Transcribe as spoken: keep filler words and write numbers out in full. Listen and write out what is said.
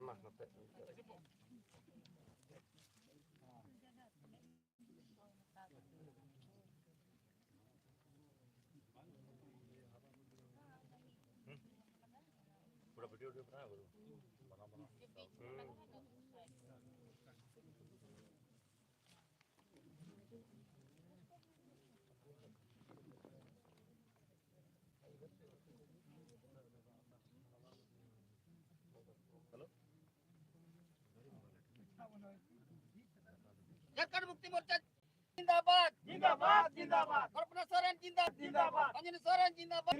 ᱢᱟ, ᱱᱚᱛᱮ᱾ ᱯᱩᱨᱟᱹ video ᱵᱮᱱᱟᱣ ᱠᱟᱫᱟ᱾ ᱵᱟᱱᱟ, ᱵᱟᱱᱟ᱾ ᱦᱩᱸ᱾ ᱡᱷᱟᱨᱠᱷᱚᱸᱰ ᱢᱩᱠᱛᱤ ᱢᱳᱨᱪᱟ ᱡᱤᱱᱫᱟᱵᱟᱫ, ᱡᱤᱱᱫᱟᱵᱟᱫ, ᱡᱤᱱᱫᱟᱵᱟᱫ। ᱠᱚᱞᱯᱚᱱᱟ ᱥᱚᱨᱮᱱ ᱡᱤᱱᱫᱟᱵᱟᱫ, ᱡᱤᱱᱫᱟᱵᱟᱫ। ᱨᱚᱧᱡᱤᱱᱤ ᱥᱚᱨᱮᱱ ᱡᱤᱱᱫᱟᱵᱟᱫ,